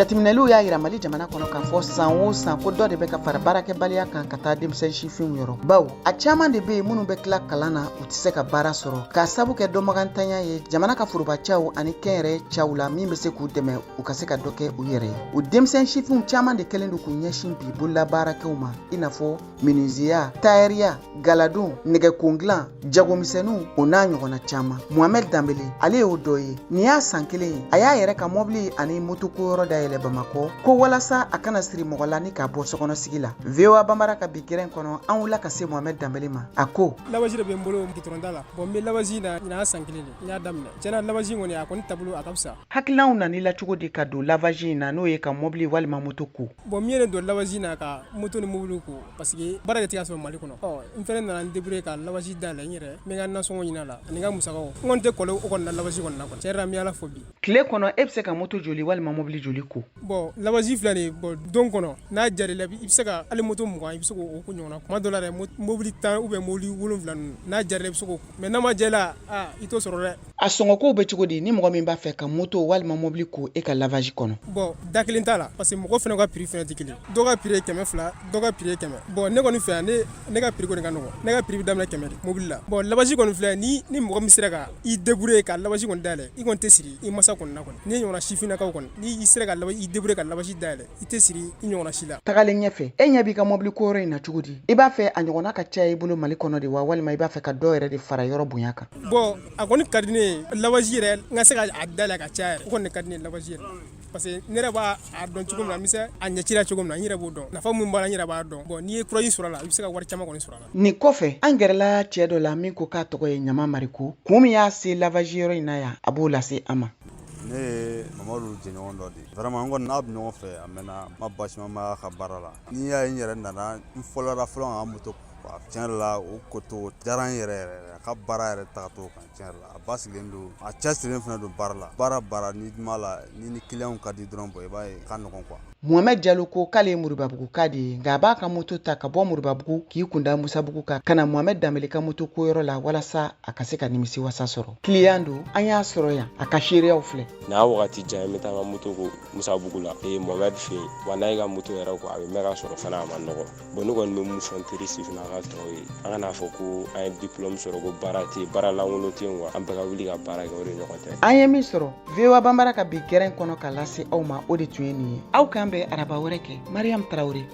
Jateminɛliw y'a yira Mali jamana kɔnɔ k'a fɔ san o san ko dɔ de bɛ ka fara baarakɛbaliya kan ka taa denmisɛn sifinw yɔrɔ, bawo a caman de bɛ yen minnu bɛ tila kalan na, u tɛ se ka baara sɔrɔ k'a sabu kɛ dɔnbagantanya ye jamana ka forobacaw ani kɛnyɛrɛye caw la min bɛ se k'u dɛmɛ u ka se ka dɔ kɛ u yɛrɛ ye. O denmisɛn sifinw caman de kɛlen don k'u ɲɛsin bi bololabaarakɛw ma, i n'a fɔ menuisiya, tayɛriya, galadon, nɛgɛkongilan, jagomisɛnninw, o n'a ɲɔgɔnna caman. Mohamɛd Danbele, ale y'o dɔ ye. Nin y'a san kelen ye a y'a yɛrɛ ka mɔbili ani motoko yɔrɔ dayɛlɛ Bamakɔ, ko walasa a kana siri mɔgɔ la ni k'a bɔ sokɔnɔsigi la. VOA Banbara ka bi gɛrɛn kɔnɔ, an wulila ka se Mohamɛd Danbele ma. A ko: Lavage de bɛ n bolo gitɔrɔnda la. Bon, n bɛ lavage na, ɲinan san kelen de n y'a daminɛ. Tiɲɛna, lavage kɔni, a kɔni taabolo a ka fisa. Hakilinaw nan'i la cogo di ka don lavage in na, n'o ye ka mɔbili walima moto ko? Bon, min ye ne don lavage na ka moto ni mobili ko, parce que baara de tɛ ka sɔrɔ Mali kɔnɔ. Ɔ, n fɛnɛ nana n débrouiller ka lavage dayɛlɛ n yɛrɛ, n bɛ n ka nasɔngɔ ɲini a la ani n ka musakaw. N kɔni tɛ kɔlɛ o kɔni na lavage kɔni na kɔni. Tiɲɛ yɛrɛ la, n bɛ Ala fo bi. Tile kɔnɔ, e bɛ se ka moto joli walima mobili joli ko? Bon, lavage filɛ nin ye, bon, don kɔnɔ, n'a diyara i la, i bɛ se ka hali moto 20, i bɛ se k'o ko ɲɔgɔn na. Kuma dɔ la yɛrɛ, mobili 10 ou bien mobili 7 ninnu, n'a diyara i la, i bɛ se k'o, mais n'a ma diya i la, aa, i t'o sɔrɔ dɛ. A sɔngɔkow bɛ cogo di ni mɔgɔ min b'a fɛ ka moto walima mobili ko e ka lavage kɔnɔ? Bon, da kelen t'a la, parce que mɔgɔ fana ka prix fana tɛ kelen. Dɔw ka prix ye 200, dɔw ka prix ye 100. Bon, ne kɔni fɛ yan, ne ka prix kɔni ka nɔgɔn. Ne ka prix bɛ daminɛ 100 de mobili la. Bon, lavage kɔni filɛ, ni mɔgɔ min sera ka i débrouiller ka lavage kɔni dayɛlɛ, i kɔni tɛ siri i masa kɔni na kɔni. Ni ɲɔgɔnna sifinnakaw kɔni, ni i sera ka i débrouiller ka lavage dayɛlɛ, i tɛ siri i ɲɔgɔnna si la. Tagalen ɲɛfɛ, e ɲɛ b'i ka mobili ko yɔrɔ in na cogo di? I b'a fɛ a ɲɔgɔnna ka caya i bolo Mali kɔnɔ de wa, walima i b'a fɛ ka dɔ yɛrɛ de fara yɔrɔ bonya kan? Bon, a kɔni ka di ne ye lavage yɛrɛ, n ka se ka a dayɛlɛ ka caya yɛrɛ. O kɔni ka di ne ye lavage yɛrɛ, parce que ne yɛrɛ b'a dɔn cogo min na, n bɛ se a ɲɛcira cogo min na, n yɛrɛ b'o dɔn. Nafa min b'a la, n yɛrɛ b'a dɔn. Bon, n'i ye courage sɔrɔ a la, i bɛ se ka wari caman kɔni sɔrɔ a la. Nin kɔfɛ, an gɛrɛla cɛ dɔ la min ko k'a tɔgɔ ye Ɲama Mariko. Kun min y'a se lavage yɔrɔ in na yan, a b'o lase an ma. Ne ye Mamadu jɛɲɔgɔn dɔ de ye. Vraiment, n kɔni n'a bɛ ɲɔgɔn fɛ a mɛnna, n ma baasi ma ka baara la. N'i y'a ye n yɛrɛ nana, n fɔlɔla fɔlɔ ka moto, tiɲɛ yɛrɛ la, o koto diyara n yɛrɛ yɛrɛ. A ka baara yɛrɛ tagacogo kan, tiɲɛ yɛrɛ la, a basigilen don, a cɛsirilen fana don baara la. Baara baara ni ma la, ni client ka di dɔrɔn, bɔ i b'a ye ka nɔgɔn quoi. Mohamed Jalo ko k'ale ye Moribabugu ka de ye, nka a b'a ka moto ta ka bɔ Moribabugu k'i kunda Musabugu kan ka na Mohamed Danbele ka moto koyɔrɔ la walasa a ka se ka nimisi wasa sɔrɔ. Client don, an y'a sɔrɔ yan, a ka seereyaw filɛ. N'a wagati jan, n bɛ taa n ka moto ko Musabugu la ee Mohamed fɛ yen wa. N'a y'i ka moto yɛrɛ ko, a bɛ mɛn ka sɔrɔ fana, a ma nɔgɔ. Bon, ne kɔni bɛ mun fɔ n teri sifinnaka tɔw ye? An kana fɔ ko an ye diplôme sɔrɔ ko baara tɛ yen, baara lankolon tɛ yen wa. An bɛɛ ka wuli ka baara kɛ, o de ɲɔgɔn tɛ. An ye min sɔrɔ VOA Banbara ka bi gɛrɛn kɔnɔ ka lase aw ma, o de tun ye nin ye. Aw k'an bɛn araba wɛrɛ kɛ. Mariam Tarawele.